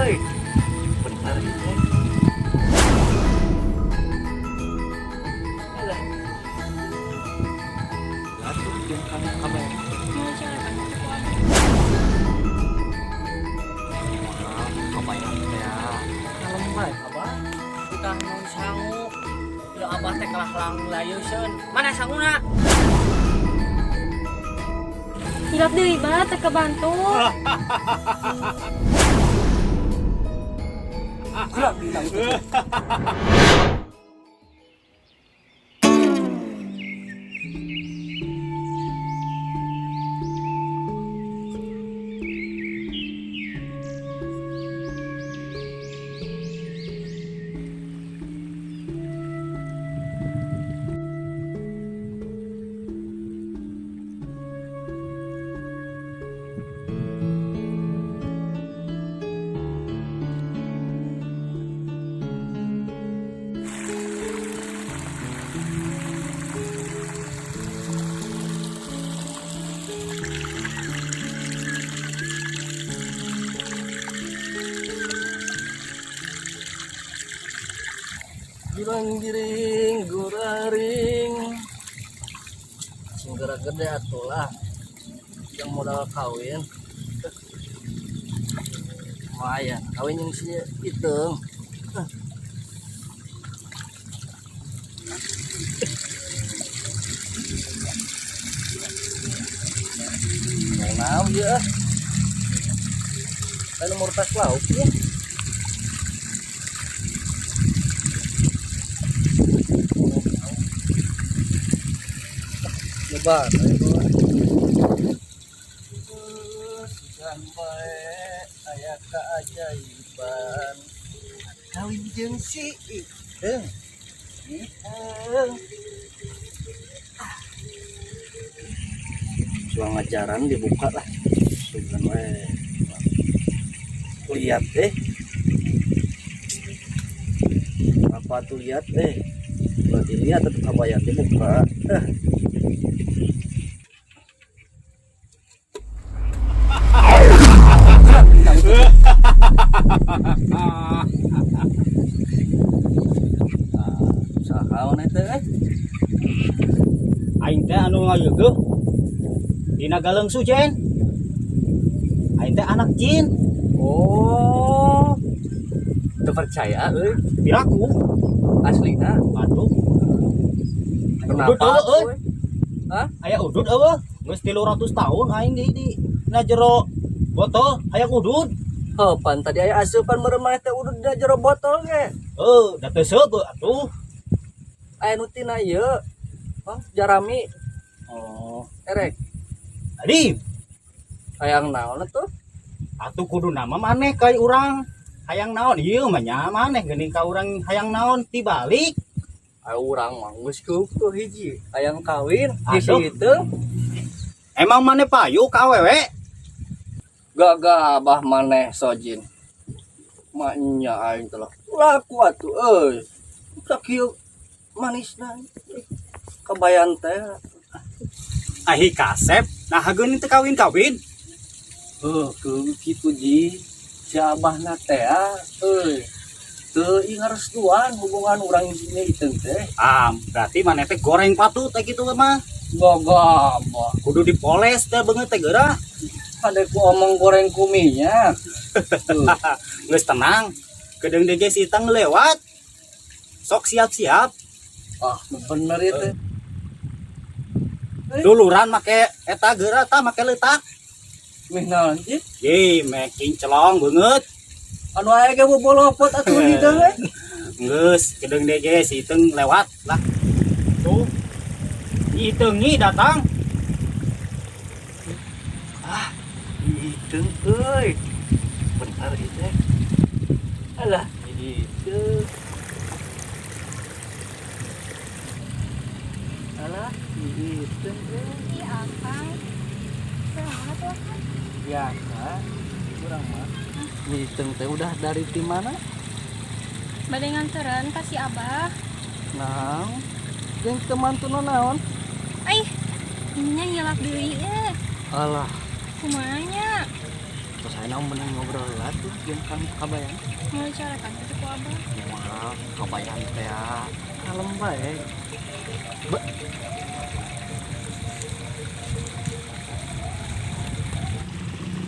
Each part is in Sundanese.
Euy. Bentar itu. Alah. Atuh jeung kamu kabar. Mau jangan anu ku abah. Kabayang teh. Kalem bae abah. Utah non sangu. Ya abah teh kalah lang layeuseun. Mana sanguna? Hilap deui bah teu kebantu. Gerak bintang itu. Girang giring guraring. Sing gerak gede atuh lah. Yang modal kawin. Lumayan, kawin yang si Iteung. Mau naon ya? Kan nomor tas lauk ya. Coba, ayo bawa. Sugan bae aya keajaiban. Kawin jeung si Iteung. Iteung. Suang ajaran dibuka lah. Sugan wae. Lihat deh. Apa tuh lihat deh. Kalau dilihat atau kabayan dibuka. Eh. Saha eta eh? Aing teh anu ngayeugeuh dina galeung sujen. Aing teh anak jin. Oh. Teu percaya euy. Piraku. Aslina. Atuh. Kenapa? Udud eueuh euy. Hah? Aya udud eueuh. Geus 300 tahun aing di na jero botol hayang udud. Oh, pan tadi aya asupan meureun maneh teh udud dina jero botol ge. Heuh, da teu seubeuh atuh. Aya nu tina ieu. Oh, jarami Oh, erek. tadi Hayang naon atuh? Atuh kudu nama maneh ka urang hayang naon ieu mah nya maneh geuning ka urang hayang naon tibalik. Aya urang mah geus keukeut hiji hayang kawin di Aduh. situ. Emang maneh payu ka awewe? Gagah abah maneh sojin. Maknya aing telah laku atuh euy. Sakieu manisna. Kabayan teh. Ahi kasep, nah geuning teu kawin-kawin. Heuh, keu kitu ji. Si abahna teh euy. Teu ingarestuan hubungan urang jeung Iteung teh. Ah, berarti maneh teh goreng patut teh kitu mah. Gagah abah. Kudu dipoles teh beungeut teh geurah. Pada ku omong goreng ku minyak. Geus tenang. Kedeung deui ge si Itang lewat. Sok siap-siap. Ah, bener itu. Duluran make eta geurah tah make leutak. Meh naon ji? Ye, meh kinclong beungeut. Anu aya ge bobolopot atuh di teh. Geus, kedeung deui ge si Iteung lewat lah. Tuh. Iteung nih datang. Ah, Iteung euy. Bentar itu. Alah, Iteung. Alah, Iteung euy. Ih, Akang. Saha tuh Akang? Biasa, kurang mah. Iteung teh udah dari tim mana? Bade ngantereun ka si Abah. Nah, jeung teman tuh naon? Aih, nya hilap deui eh. Alah, Kumaha nya? Terus saya menang ngobrol lah tuh jeung Kang Kabayan. Mau bicarakan itu ku Abah. Moal Kabayan teh ah. Kalem bae.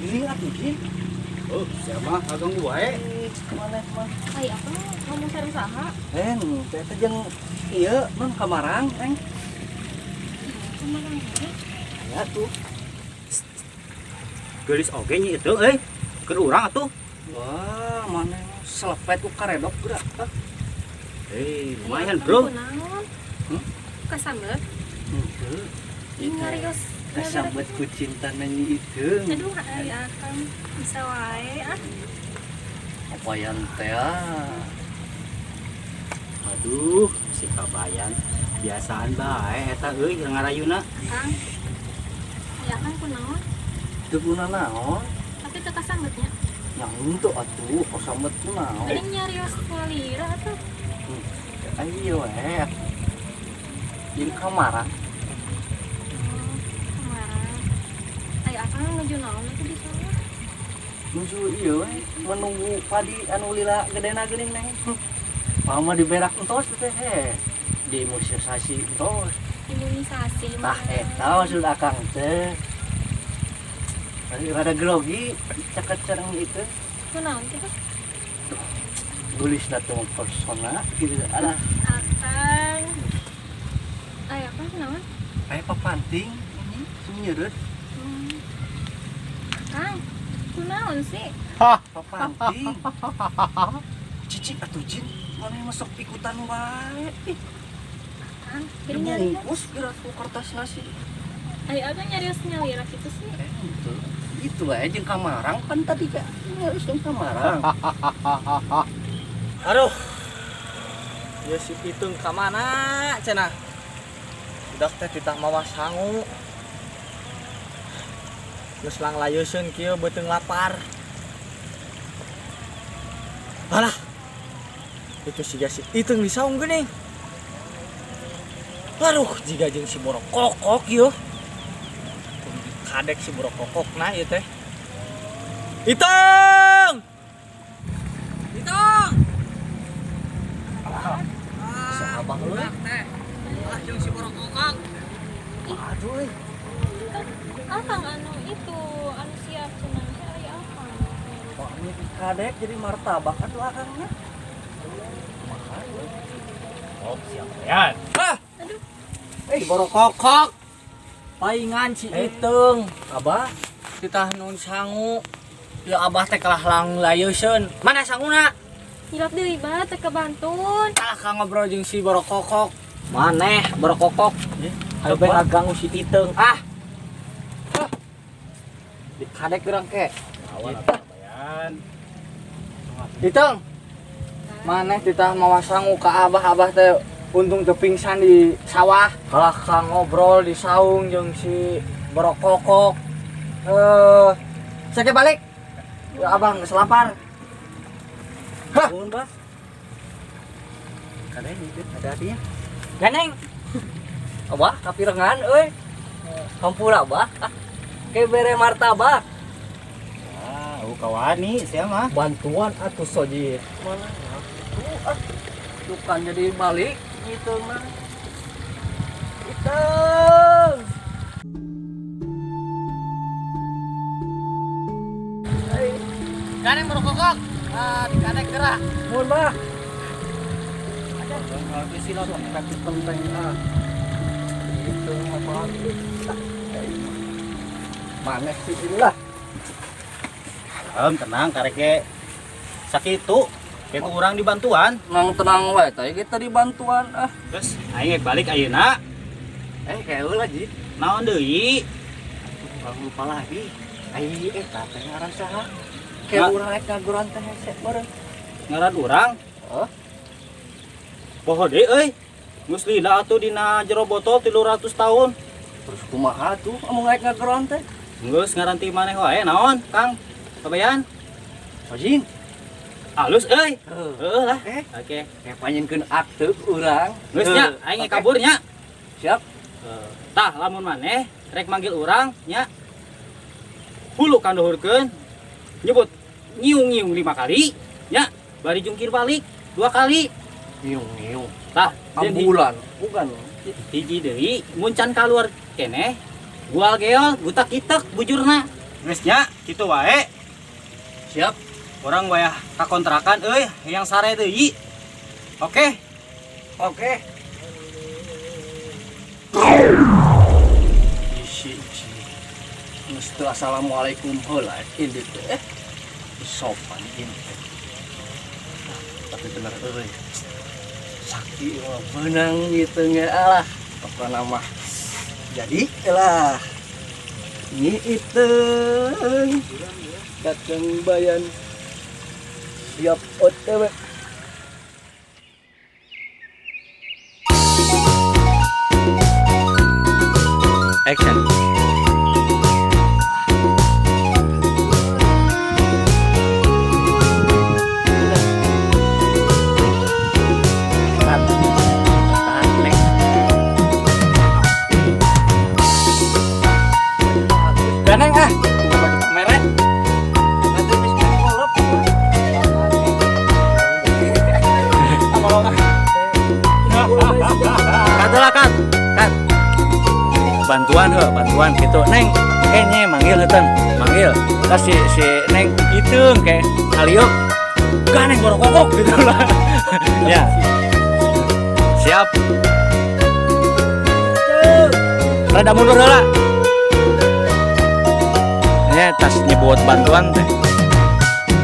Gini atuh Jin. Oh, siapa kaganggu wae. Maneh mah. Ai akang ngomong sareng saha? Eh, teh teh jeung ieu non kamarang, Neng. Kumaha we? Ya tuh. Geulis oge nya itu euy. Keur urang atuh. Wah, maneh mah selepet ku karedok geura. Hah? Eh, Ai, lumayan, akang Bro. kunaon? Hmm? Kasambet? Henteu. Ih, ngarios. Kasambet ku cinta nyi itu. Aduh, ai akang bisa wae ah. Kabayan teh ah. Aduh, si Kabayan biasaan bae eta euy ngarayuna. Kang. Ai akang kunaon? Teu guna naon? Tapi teu kasambetnya. Yang henteu atuh, kasambet ku naon? Mending nyarios ngalira atuh. Ayo eh. Jeung kamarang. Oh, kemarin. Ai akang nuju naon atuh di sana? Nuju ieu we menunggu padi anu lila gedena geuning Neng. Pama diberak entos teh he. Diimunisasi entos. Imunisasi Tah mah. eta maksud akang teh. Tadi rada grogi caket sareng itu. Kunaon kitu? Gulis na teh persona gitu. Alah, Akang. Ai akang kunaon? aya papanting ini sumnyeureut Akang, kunaon sih? papanting. Cicik atuh Jin, mana masuk ikutan wae. Ih, Akang, beri nyari. dibungkus geura ku kertas nasi. Ai akang nyarios nyalira kitu sih. Eh, itu. Itu wae jeung kamarang kan tadi ka. Harus jeung kamarang. Aduh. Ya si Pitung ka mana cenah? Budak teh titah mawa sangu. Geus langlayeuseun kieu beuteung lapar. Alah. Itu siga si Iteung di saung geuning. Aduh, jiga jeung si borokokok ieu. Kadek si borokokokna ieu teh. Iteung! Iteung! Abang lu. Teh. Alah jeung si borokokok. Aduh, euy. Akang anu itu, anu siap cenah teh ai akang. Wah, ini kadek jadi martabak atuh akangnya. Oh, siap ya. Hah, Aduh, si borokokok. Paingan si Iteung. Abah, Titah nun sangu. Ya abah teh kalah langlayeuseun. Mana sanguna? hilap deui bah teu kabantun. Kalah ka ngobrol jeung si borokokok. Maneh borokokok. Ayo bae ngaganggu si Iteung. Ah. Hah. Dikadek gerang ke. Awan atuh Kabayan. Iteung. Maneh titah mawa sangu ka abah, abah teh untung teu pingsan di sawah. Kalah ka ngobrol di saung jeung si borokokok. Eh, saya balik. Ya abah geus lapar. Hah. Nuhun, Bah. Kadek itu ada artinya. Ganeng. Abah, kapirengan euy. Hampura, Abah. Ah, ke bere martabak. Ah, kawani sia mah. Bantuan atuh soji. Mana? Tuh, ah. Bukan jadi balik gitu mah. Iteung. Ganeng borokokok. Ah, dikadek gerak. Nuhun, Bah. Kaki penting ah. Itu apa? Maneh sih inilah. Em, tenang karek ge. Sakitu. Kayak urang dibantuan. Nang tenang wae teh kita dibantuan ah. Terus aing rek balik ayeuna. Eh kayak ulah Ji. Naon deui? Urang lupa lagi. Ai eta teh ngaran saha? Kayak urang rek ngaguran teh hese bareng. Ngaran urang? Oh. Poho deui euy. Geus lila atuh dina jero botol 300 tahun. Terus kumaha tuh amun rek ngaguran teh? Geus ngaran ti maneh wae naon, Kang? Kabayan? Sojing. Alus euy. Heuh. Heuh lah. Oke. Oke. Kayak panyenkeun akte urang. Geus nya, aing Oke. kabur nya. Siap. Tah lamun maneh rek manggil urang nya. Hulu kanduhurkeun. Nyebut ngiung-ngiung 5 kali, ya, bari jungkir balik 2 kali. Ngiung-ngiung. Tah, ambulan, bukan. Hiji deui mun can kaluar keneh, gual geol gutak kitek bujurna. Geus nya, kitu wae. Siap. Urang wayah ka kontrakan euy, hayang sare deui. Oke. Oke. Isi isi. Geus teu assalamualaikum heula indit teh. Sopan ini teh. Tapi bener euy. Sakti mah beunang gitu nya alah. Pokona mah. Jadi lah. Nyi Iteung datang bayan siap OTW. Action. Tahan, Neng. Ganeng ah, mere. Nanti wis kolep. Kat lah kat, kat. Bantuan heuh, bantuan gitu. Neng, kayaknya manggil heuteung, manggil. Tas si Neng Iteung kayak ngaliuk. Ganeng borokokok gitu lah. Ya. Siap. Rada mundur heula. Nya tas nyebut bantuan teh.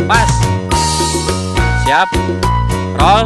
Pas. Siap. Roll.